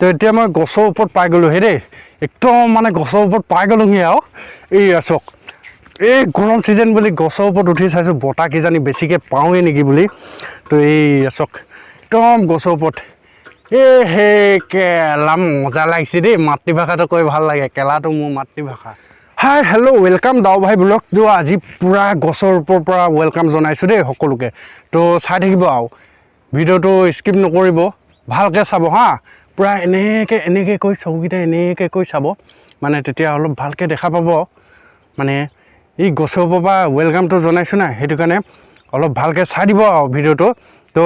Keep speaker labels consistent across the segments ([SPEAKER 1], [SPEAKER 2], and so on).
[SPEAKER 1] তো এতিয়া মই গছৰ ওপৰত পাই গ'লোহি দেই, একদম মানে গছৰ ওপৰত পাই গ'লোহি। আৰু এই চাওক, এই গৰম ছিজন বুলি গছৰ ওপৰত উঠি চাইছোঁ, বতাহ কিজানি বেছিকৈ পাওঁৱেই নেকি বুলি। তো এই চাওক, একদম গছৰ ওপৰত। এই সেই কেলা মজা লাগিছে দেই, মাতৃভাষাটো কৈ ভাল লাগে, কেলাটো মোৰ মাতৃভাষা। হাই হেল্ল' welcome দাও ভাই ব্লগ। তো আজি পূৰা গছৰ ওপৰৰ পৰা welcome জনাইছোঁ দেই সকলোকে। তো চাই থাকিব আৰু ভিডিঅ'টো স্কিপ নকৰিব, ভালকৈ চাব হা। পূৰা এনেকৈ এনেকৈ কৈ চকুকেইটা এনেকৈ কৈ চাব, মানে তেতিয়া অলপ ভালকৈ দেখা পাব। মানে এই গছৰ ওপৰৰ পৰা ৱেলকামটো জনাইছোঁ নাই, সেইটো কাৰণে অলপ ভালকৈ চাই দিব আৰু ভিডিঅ'টো। তো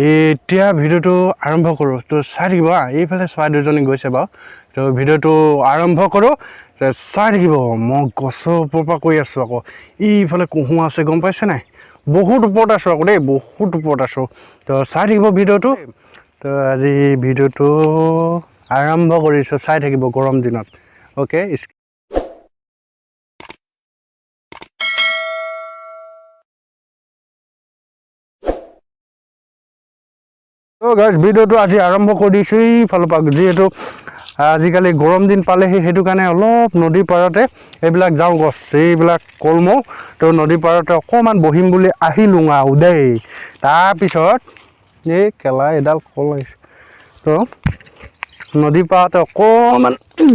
[SPEAKER 1] এতিয়া ভিডিঅ'টো আৰম্ভ কৰোঁ, তো চাই থাকিব হা। এইফালে চৰাই দুজনী গৈছে বাৰু। তো ভিডিঅ'টো আৰম্ভ কৰোঁ, তো চাই থাকিব। মই গছৰ ওপৰৰ পৰা কৈ আছোঁ আকৌ, এইফালে কহুৱা আছে, গম পাইছে নাই? বহুত ওপৰত আছোঁ আকৌ দেই, বহুত ওপৰত আছোঁ। তো চাই থাকিব ভিডিঅ'টো। তো আজি ভিডিঅ'টো আৰম্ভ কৰিছোঁ, চাই থাকিব গৰম দিনত। অ'কে, তো গাইজ, ভিডিঅ'টো আজি আৰম্ভ কৰি দিছোঁ এইফালৰ পৰা। যিহেতু আজিকালি গৰম দিন পালেহি, সেইটো কাৰণে অলপ নদীৰ পাৰতে এইবিলাক যাওঁ, গছ এইবিলাক কলমৌ। তো নদীৰ পাৰতে অকণমান বহিম বুলি আহিলোঁ আৰু দেই। তাৰপিছত এই কেলা এডাল কল আহিছে। তো নদীৰ পাৰতে অকণমান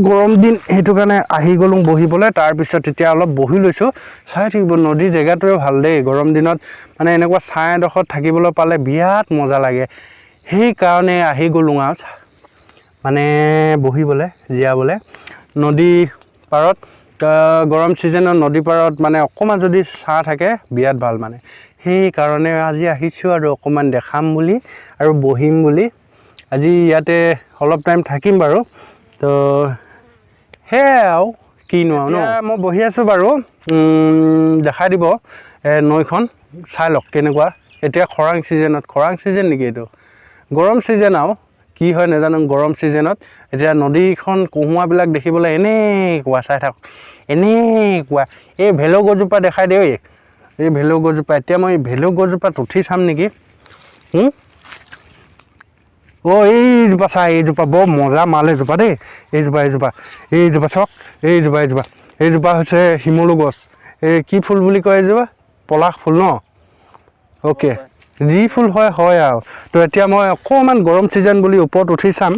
[SPEAKER 1] গৰম দিন, সেইটো কাৰণে আহি গ'লোঁ বহিবলৈ। তাৰপিছত তেতিয়া অলপ বহি লৈছোঁ, চাই থাকিব। নদীৰ জেগাটোৱে ভাল দেই, গৰম দিনত মানে এনেকুৱা ছাঁ এডোখৰত থাকিবলৈ পালে বিৰাট মজা লাগে। সেইকাৰণে আহি গ'লোঁ আৰু মানে বহিবলৈ, জীয়াবলৈ নদী পাৰত। গৰম ছিজনত নদী পাৰত মানে অকণমান যদি ছাঁ থাকে বিৰাট ভাল মানে। সেইকাৰণে আজি আহিছোঁ আৰু অকণমান দেখাম বুলি আৰু বহিম বুলি। আজি ইয়াতে অলপ টাইম থাকিম বাৰু। তো সেয়াই আৰু কিনো আৰু ন, মই বহি আছোঁ বাৰু। দেখাই দিব নৈখন, চাই লওক কেনেকুৱা। এতিয়া খৰাং ছিজনত, খৰাং ছিজন নেকি এইটো, গৰম ছিজন আৰু কি হয় নাজানো। গৰম ছিজনত এতিয়া নদীখন কহুৱাবিলাক দেখিবলৈ এনেকুৱা, চাই থাকক এনেকুৱা। এই ভেলৌ গছজোপা দেখাই দিওঁ, এই ভেলৌ গছজোপা। এতিয়া মই ভেলৌ গছজোপাত উঠি চাম নেকি? অ' এইজোপা চাই, এইজোপা বৰ মজা মাল এইজোপা দেই। এইজোপা এইজোপা এইজোপা চাওক, এইজোপা এইজোপা এইজোপা হৈছে শিমলু গছ। এই কি ফুল বুলি কয় এইজোপা? পলাশ ফুল ন? অ'কে, যি ফুল হয় হয় আৰু। তো এতিয়া মই অকণমান গৰম ছিজন বুলি ওপৰত উঠি চাম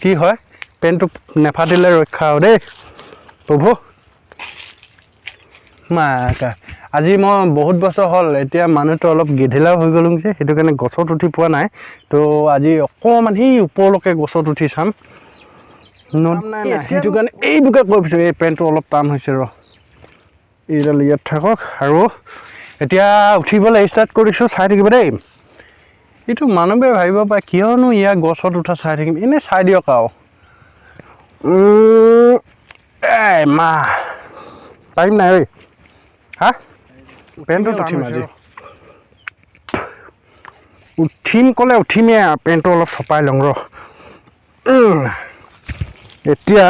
[SPEAKER 1] কি হয়। পেণ্টটো নেফাটিলে ৰক্ষা আৰু দেই প্ৰভু মাকা। আজি মই বহুত বছৰ হ'ল, এতিয়া মানুহটো অলপ গেধেলাও হৈ গ'লোঁ যে, সেইটো কাৰণে গছত উঠি পোৱা নাই। তো আজি অকণমান সেই ওপৰলৈকে গছত উঠি চাম। নাই নাই, সেইটো কাৰণে এইবোকে কৈ পিছোঁ। এই পেণ্টটো অলপ টান হৈছে ৰ, এইডাল ইয়াত থাকক। আৰু এতিয়া উঠিবলৈ ষ্টাৰ্ট কৰিছোঁ, চাই থাকিব দেই। এইটো মানুহবোৰে ভাবিব পাৰে কিয়নো ইয়াৰ গছত উঠা চাই থাকিম, এনেই চাই দিয়ক আৰু। এই মা, পাৰিম নাই ঐ? হা, পেণ্টটো উঠিম আজি, উঠিম ক'লে উঠিমেই আৰু। পেণ্টটো অলপ চপাই লওঁ ৰ। এতিয়া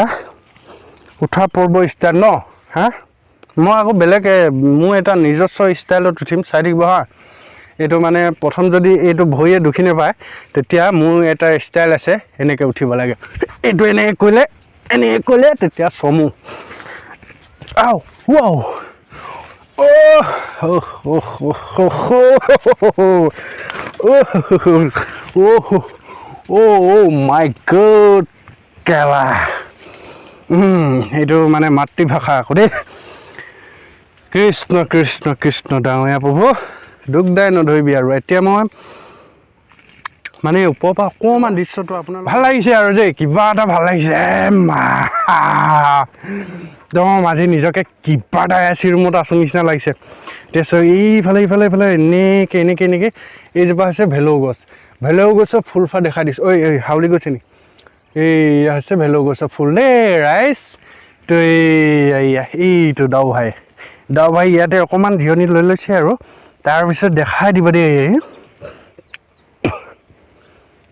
[SPEAKER 1] উঠা পৰ্ব ষ্টাৰ্ট ন? হা, মই আকৌ বেলেগ মোৰ এটা নিজস্ব ষ্টাইলত উঠিম, চাই থাকিব হা। এইটো মানে প্ৰথম যদি এইটো ভৰিয়ে দুখি নাপায়, তেতিয়া মোৰ এটা ষ্টাইল আছে, এনেকৈ উঠিব লাগে। এইটো এনেকৈ কৰিলে, এনেকৈ কৰিলে তেতিয়া চমু। আও ৱাও, অ' অ' মাই গড কেলা। এইটো মানে মাতৃভাষা আকৌ দেই। কৃষ্ণ কৃষ্ণ কৃষ্ণ ডাঙৰীয়া প্ৰভু, দুখ দাই নধৰিবি আৰু। এতিয়া মই মানে ওপৰৰ পৰা অকণমান দৃশ্যটো আপোনাৰ ভাল লাগিছে আৰু দেই, কিবা এটা ভাল লাগিছে। মা, একদম আজি নিজকে কিবা এটা এ চি ৰুমত আছোঁ নিচিনা লাগিছে। এতিয়া চাওক, এইফালে ইফালে ইফালে এনেকৈ এনেকৈ এনেকৈ। এইজোপা হৈছে ভেলৌ গছ, ভেলৌ গছৰ ফুলফা দেখাই দিছোঁ। ঐ ঐ, হাউলি গৈছে নি? এইয়া হৈছে ভেলৌ গছৰ ফুল দেই ৰাইজ। তো এইয়া এইটো দাও ভাই, দাও ভাই ইয়াতে অকণমান জিৰণি লৈ লৈছে আৰু তাৰপিছত দেখাই দিব দেই।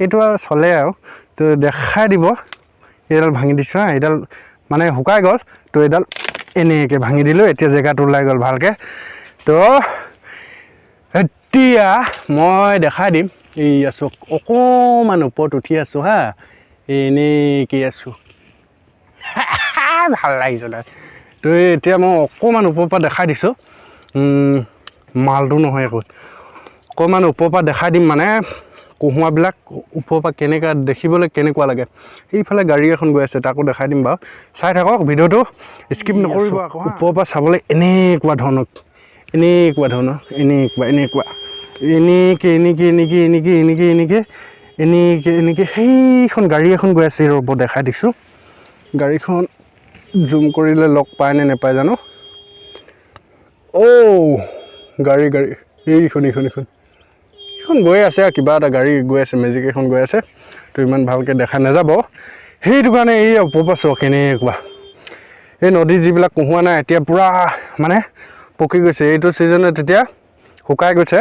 [SPEAKER 1] এইটো আৰু চলে আৰু, তো দেখাই দিব। এইডাল ভাঙি দিছোঁ হা, এইডাল মানে শুকাই গ'ল, তো এইডাল এনেকৈ ভাঙি দিলোঁ, এতিয়া জেগাটো ওলাই গ'ল ভালকৈ। তো এতিয়া মই দেখাই দিম। এই আছোঁ, অকণমান ওপৰত উঠি আছোঁ হা। এনেকৈ আছোঁ, ভাল লাগিছে নাই? তো এতিয়া মই অকণমান ওপৰৰ পৰা দেখাই দিছোঁ। মালটো নহয় একো, অকণমান ওপৰৰ পৰা দেখাই দিম, মানে কহুৱাবিলাক ওপৰৰ পৰা কেনেকুৱা দেখিবলৈ কেনেকুৱা লাগে। সেইফালে গাড়ী এখন গৈ আছে, তাকো দেখাই দিম বাৰু। চাই থাকক ভিডিঅ'টো, স্কিপ নকৰিব আকৌ। ওপৰৰ পৰা চাবলৈ এনেকুৱা ধৰণৰ, এনেকুৱা ধৰণৰ, এনেকুৱা এনেকুৱা, এনেকৈ এনেকৈ এনেকৈ এনেকৈ এনেকৈ এনেকৈ এনেকৈ এনেকৈ। সেইখন গাড়ী এখন গৈ আছে, ৰ'ব দেখাই দিছোঁ। গাড়ীখন জুম কৰিলে লগ পায় নে নেপায় জানো। অ' গাড়ী গাড়ী এইখন এইখন এইখন এইখন গৈ আছে, কিবা এটা গাড়ী গৈ আছে, মেজিক এখন গৈ আছে। তো ইমান ভালকৈ দেখা নাযাব, সেইটো কাৰণে এই ওপৰৰ পৰা চাওক কেনেকুৱা। এই নদীৰ যিবিলাক কহুৱা নাই, এতিয়া পূৰা মানে পকি গৈছে। এইটো ছিজনত এতিয়া শুকাই গৈছে।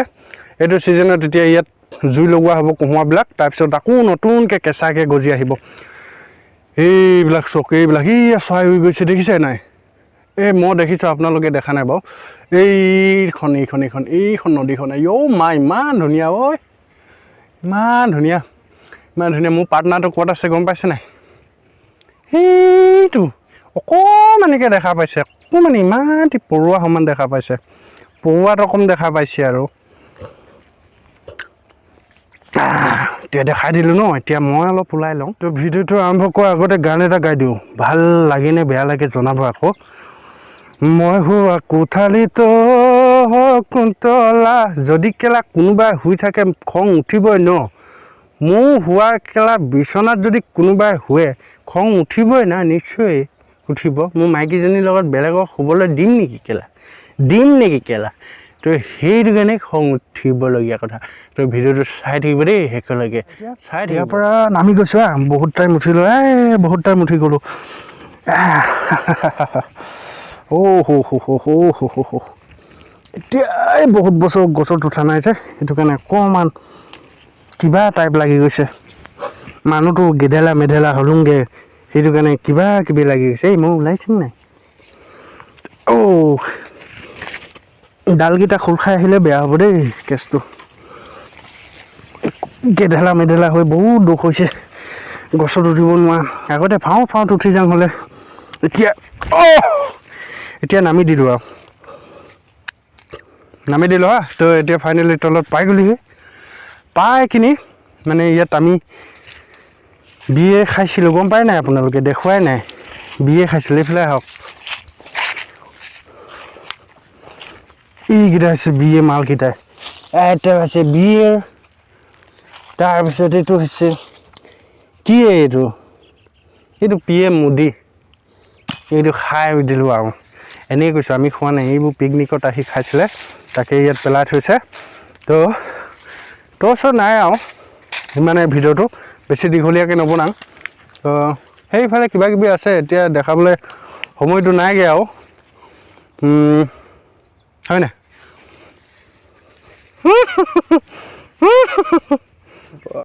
[SPEAKER 1] এইটো ছিজনত এতিয়া ইয়াত জুই লগোৱা হ'ব কহুৱাবিলাক, তাৰপিছত আকৌ নতুনকৈ কেঁচাকৈ গজি আহিব। এইবিলাক চাওক, এইবিলাক এই চৰাই উৰি গৈছে, দেখিছে নাই? এই মই দেখিছোঁ, আপোনালোকে দেখা নাই বাৰু। এইখন এইখন এইখন এইখন নদীখন, অ' মা, ইমান ধুনীয়া ঐ, ইমান ধুনীয়া, ইমান ধুনীয়া। মোৰ পাৰ্টনাৰটো ক'ত আছে গম পাইছে নাই? সেইটো অকণমানিকৈ দেখা পাইছে, অকণমান ইমান পৰুৱা সমান দেখা পাইছে, পৰুৱাটো অকণ দেখা পাইছে আৰু। এতিয়া দেখাই দিলোঁ ন, এতিয়া মই অলপ ওলাই লওঁ। তো ভিডিঅ'টো আৰম্ভ কৰাৰ আগতে গান এটা গাই দিওঁ, ভাল লাগে নে বেয়া লাগে জনাব আকৌ। মই শোৱা কোঠালিত শকুন্তলা, যদি কেলা কোনোবাই শুই থাকে খং উঠিবই ন। মোৰ শোৱা কেলা বিচনাত যদি কোনোবাই শুৱে খং উঠিবই না, নিশ্চয় উঠিব। মোৰ মাইকীজনীৰ লগত বেলেগক শুবলৈ দিম নেকি কেলা, দিম নেকি কেলা? তো সেইটো কাৰণে খং উঠিবলগীয়া কথা। তো ভিডিঅ'টো চাই থাকিব দেই শেষলৈকে চাই থাকিব। ইয়াৰ পৰা নামি গৈছোঁ, বহুত টাইম উঠিলোঁ, এই বহুত টাইম উঠি গ'লোঁ। অ' হো হো হো হো হো হো হো। এতিয়া এই বহুত বছৰ গছত উঠা নাই যে, সেইটো কাৰণে অকণমান কিবা টাইপ লাগি গৈছে। মানুহটো গেধেলা মেধেলা হ'লোংগৈ, সেইটো কাৰণে কিবা কিবি লাগি গৈছে। এই মই ওলাইছোঁ নাই? অ' ডালকেইটা খোল খাই আহিলে বেয়া হ'ব দেই কেছটো। গেধেলা মেধেলা হৈ বহুত দুখ হৈছে, গছত উঠিব নোৱাৰা। আগতে ফাওঁ ফাওঁত উঠি যাওঁ হ'লে, এতিয়া অ' এতিয়া নামি দিলোঁ আৰু, নামি দিলোঁ। হা, তো এতিয়া ফাইনেলি তলত পাই গ'লোহি। পাই কিনি মানে ইয়াত আমি বিয়েৰ খাইছিলোঁ, গম পাই নাই আপোনালোকে? দেখুৱাই নাই, বিয়েৰ খাইছিলোঁ। এইফালে আহক, এইকেইটা হৈছে বিয়েৰ মালকেইটা। এটা হৈছে বিয়েৰ, তাৰপিছত এইটো হৈছে কি, এইটো এইটো PM Modi. এইটো খাই দিলোঁ আৰু, এনেই কৈছোঁ, আমি খোৱা নাই, এইবোৰ পিকনিকত আহি খাইছিলে, তাকে ইয়াত পেলাই থৈছে। তো ওচৰত নাই আৰু, সিমানে। ভিডিঅ'টো বেছি দীঘলীয়াকৈ নবনাওঁ। তো সেইফালে কিবা কিবি আছে, এতিয়া দেখাবলৈ সময়টো নাইগৈ আৰু, হয় নাই?